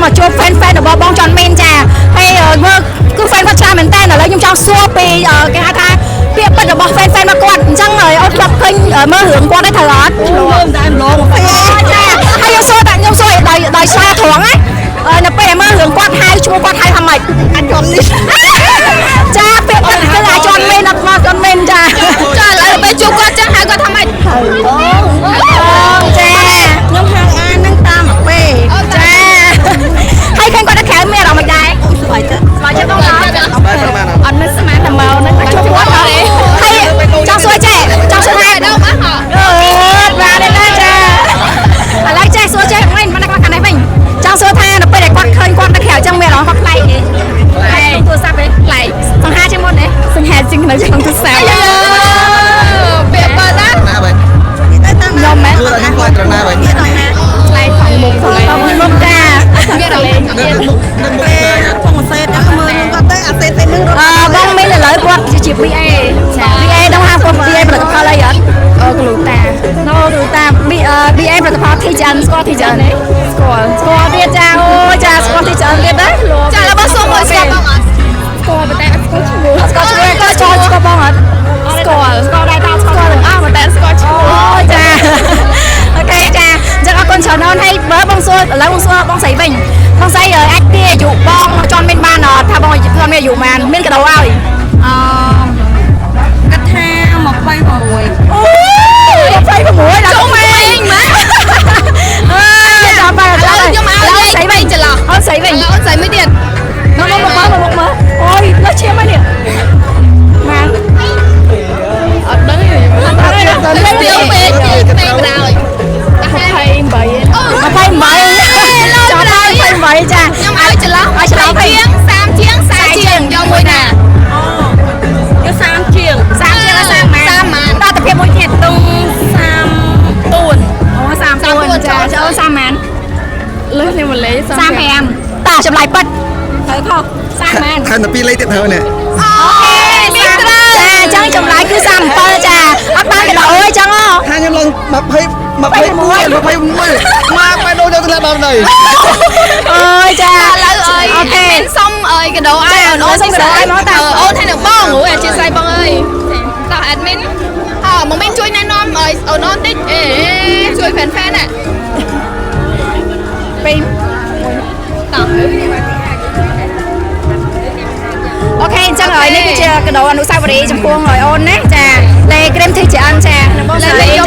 មកជួប fan fan របស់បងចនមីនចាហើយមើលគឺ fan គាត់ច្រើនមែនតើឥឡូវខ្ញុំចង់សួរពីគេហៅថាពាក្យពិតរបស់ fan fan របស់គាត់អញ្ចឹងអូនធ្លាប់ឃើញមើលរឿងគាត់ដែរត្រូវអត់ធ្លាប់តែម្លងចាហើយខ្ញុំសួរតែខ្ញុំសួរដោយដោយសារត្រង់ណានៅពេលដែលមើលរឿងគាត់ហៅឈ្មោះគាត់ហៅថាម៉េចអាចន់នេះចាពាក្យពិតគឺអាចន់មីនអត់មកចន់មីនចា ចាឥឡូវពេលជួបគាត់ចឹងហៅគាត់ថាម៉េច អូចា ខ្ញុំហៅអាននឹងតាមអាពេ ចាហើយឃើញគាត់នៅក្រៅមានអារម្មណ៍មិនដែរ ស្វាយចិត្ត ស្វាយចិត្តបងអត់ បែបប្រហែល អត់មានស្មានតែមកហ្នឹង ជួបគាត់អត់ហើយចង់សួរចេះចង់សួរថា ដល់មកហ៎ អឺបាទទេណាចាឥឡូវចេះសួរចេះវិញមិនគាត់ខាងនេះវិញចង់សួរថានៅពេលដែលគាត់ឃើញគាត់នៅក្រៅចឹងមានអារម្មណ៍គាត់ប្លែកទេប្លែកទូរស័ព្ទទេប្លែកសង្ហាជាងមុនទេ សង្ហាជាងនៅក្នុងទូរស័ព្ទពាក្យបើណា ណាបែប ទៅតាម ខ្ញុំមែន គឺដល់ខ្ញុំខ្លាចត្រង់ណាបែប ទៀតដល់ណា ឆ្លែកផងមុខផង មុខចា មានអារម្មណ៍ នៅមុខនៅមុខ ពេលធំសេតហ្នឹងមើលគាត់ទៅអាសេតសេតនឹងរត់ អឺបងមានឥឡូវគាត់ជា BA ចា BA ដឹងថាគាត់ BA ផលិតផលអីអត់ អឺក្លូតា ណូទូតា BA ផលិតផល TGN ស្គាល់ TGN ទេ ស្គាល់ ស្គាល់ទៀតចាអូចាស្គាល់ TGN ទៀតណា ចាឥឡូវបងសុំមួយស្គាល់បងអត់ស្គាល់ប៉ុន្តែអត់ស្គាល់ឈ្មោះ ស្គាល់ឈ្មោះគាត់ស្គាល់ស្គាល់បងអត់ ស្គាល់ ស្គាល់ដែរតាស្គាល់ ស្គាល់ទាំងអស់ប៉ុន្តែអត់ស្គាល់ឈ្មោះ អូចា OK ចាអញ្ចឹងអរគុណច្រើនអូនហើយបើបងសួរឥឡូវបងសួរបងស្រីវិញបងស្រីអាចទាអាយុបងចន់មានបានអត់ថាបងចន់មានអាយុប៉ុន្មានមានកដោឲ្យ អឺគាត់ថា26 អូ26ដល់ក្មេងម៉ាអើយចាំបាទ ឥឡូវខ្ញុំឲ្យលេខ ស្រីវិញ ចន្លោះ អូនស្រីវិញ ឥឡូវអូនស្រីមួយទៀត មកមកមកមកមកអូយលើឈាមហើយនេះម៉ាន អត់ដឹងទេស្ទៀវពេកពេកបណ្ដោយ28អូ 28ចាំដល់28ចា ខ្ញុំឲ្យចន្លោះ ឲ្យចន្លោះ ជាង30ជាង40ជាងយកមួយណា យក30ជាង 30ជាង30ម៉ាន 30ម៉ាន ដល់តែភាពមួយទៀត តុង34 អូ34ចាចូល30ម៉ាន លើសនេះមួយលេខ 35តោះចម្លើយពិតត្រូវខុស30ម៉ាន ថែមតែពីរលេខទៀតត្រូវនេះ OK មានត្រូវ ចាអញ្ចឹងចម្លើយគឺ37ចាអត់បានកដោអើយចឹងហ៎ ថាខ្ញុំឡើង20 21 21មកបែរដូរយកទៅដល់ដល់ អើយចា ឥឡូវអើយ OK មានសុំអើយកដោឲ្យអូនអូន សុំកាដូឲ្យមកតា អូនហើយនឹងបងអូយអធិស្ឋានបងអើយតោះ admin អើមកមីនជួយណែនាំអើយអូនអូនតិចអេជួយ fan fan ណា ពី តោះ OK អញ្ចឹងហើយនេះគឺជាកាដូអនុស្សាវរីយ៍ចំពោះឲ្យអូនណាចាលេក្រែម TGN ចានឹងបងស្រី លើយក